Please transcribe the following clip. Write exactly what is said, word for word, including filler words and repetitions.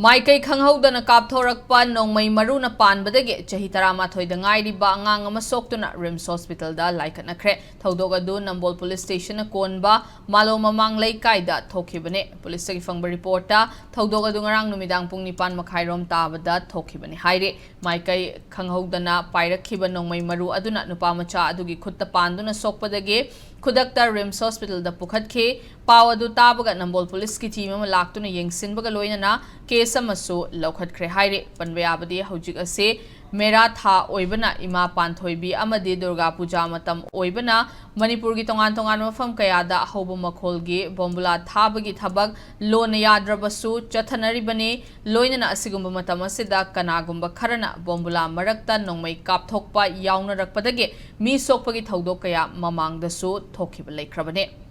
ꯃꯥꯏꯀꯩ ꯈꯪꯍꯧꯗꯅ ꯀꯥꯞꯊꯣꯔꯛꯄ ꯅꯣꯡꯃꯩ ꯃꯔꯨꯅ ꯄꯥꯟꯕꯗꯒꯤ ꯆꯍꯤ ꯇꯔꯥꯃꯥꯊꯣꯏꯗ ꯉꯥꯏꯔꯤꯕ ꯑꯉꯥꯡ ꯑꯃ ꯁꯣꯛꯇꯨꯅ ꯔꯤꯝꯁ ꯍꯣꯁꯄꯤꯇꯥꯜꯗ ꯂꯥꯏꯀꯠꯅꯈ꯭ꯔꯦ꯫ ꯊꯧꯗꯣꯛ ꯑꯗꯨ ꯅꯝꯕꯣꯜ ꯄꯨꯂꯤꯁ ꯁ꯭ꯇꯦꯁꯟꯅ ꯀꯣꯟꯕ ꯃꯥꯂꯣꯝ ꯃꯃꯥꯡ ꯂꯩꯀꯥꯏꯗ ꯊꯣꯛꯈꯤꯕꯅꯤ꯫ ꯄꯨꯂꯤꯁꯇꯒꯤ ꯐꯪꯕ ꯔꯤꯄꯣꯔꯠꯇ ꯊꯧꯗꯣꯛ ꯑꯗꯨ ꯉꯔꯥꯡ ꯅꯨꯃꯤꯗꯥꯡ ꯄꯨꯡ ꯅꯤꯄꯥꯟ ꯃꯈꯥꯏꯔꯣꯝ ꯇꯥꯕꯗ ꯊꯣꯛꯈꯤꯕꯅꯤ ꯍꯥꯏꯔꯤ꯫ ꯃꯥꯏꯀꯩ ꯈꯪꯍꯧꯗꯅ ꯄꯥꯏꯔꯛꯈꯤꯕ ꯅꯣꯡꯃꯩ ꯃꯔꯨ ꯑꯗꯨꯅ ꯅꯨꯄꯥ ꯃꯆꯥ ꯑꯗꯨꯒꯤ ꯈꯨꯠꯇ ꯄꯥꯟꯗꯨꯅ ꯁꯣꯛꯄꯗꯒꯤ ꯈꯨꯗꯛꯇ ꯔꯤꯝꯁ ꯍꯣꯁꯄꯤꯇꯥꯜꯗ ꯄꯨꯈꯠꯈꯤ꯫ ꯄꯥꯎ ꯑꯗꯨ ꯇꯥꯕꯒ ꯅꯝꯕꯣꯜ ꯄꯨꯂꯤꯁꯀꯤ ꯇꯤꯝ ꯑꯃ ꯂꯥꯛꯇꯨꯅ ꯌꯦꯡꯁꯤꯟꯕꯒ ꯂꯣꯏꯅꯅ ꯀꯦꯁ ꯑꯃꯁꯨ ꯂꯧꯈꯠꯈ꯭ꯔꯦ ꯍꯥꯏꯔꯤ꯫ ꯄꯟꯕ ꯌꯥꯕꯗꯤ ꯍꯧꯖꯤꯛ ꯑꯁꯤ ꯃꯦꯔꯥ ꯊꯥ ꯑꯣꯏꯕꯅ ꯏꯃꯥ ꯄꯥꯟꯊꯣꯏꯕꯤ ꯑꯃꯗꯤ ꯗꯨꯔꯒꯥ ꯄꯨꯖꯥ ꯃꯇꯝ ꯑꯣꯏꯕꯅ ꯃꯅꯤꯄꯨꯔꯒꯤ ꯇꯣꯉꯥꯟ ꯇꯣꯉꯥꯟꯕ ꯃꯐꯝ ꯀꯌꯥꯗ ꯑꯍꯧꯕ ꯃꯈꯣꯜꯒꯤ ꯕꯣꯝꯕꯨꯂꯥ ꯊꯥꯕꯒꯤ ꯊꯕꯛ ꯂꯣꯟꯅ ꯌꯥꯗ꯭ꯔꯕꯁꯨ ꯆꯠꯊꯅꯔꯤꯕꯅꯤ꯫ ꯂꯣꯏꯅꯅ ꯑꯁꯤꯒꯨꯝꯕ ꯃꯇꯝ ꯑꯁꯤꯗ ꯀꯅꯥꯒꯨꯝꯕ ꯈꯔꯅ ꯕꯣꯝꯕꯨꯂꯥ ꯃꯔꯛꯇ ꯅꯣꯡꯃꯩ ꯀꯥꯞꯊꯣꯛꯄ ꯌꯥꯎꯅꯔꯛꯄꯗꯒꯤ ꯃꯤ ꯁꯣꯛꯄꯒꯤ ꯊꯧꯗꯣꯛ ꯀꯌꯥ ꯃꯃꯥꯡꯗꯁꯨ ꯊꯣꯛꯈꯤꯕ ꯂꯩꯈ꯭ꯔꯕꯅꯤ꯫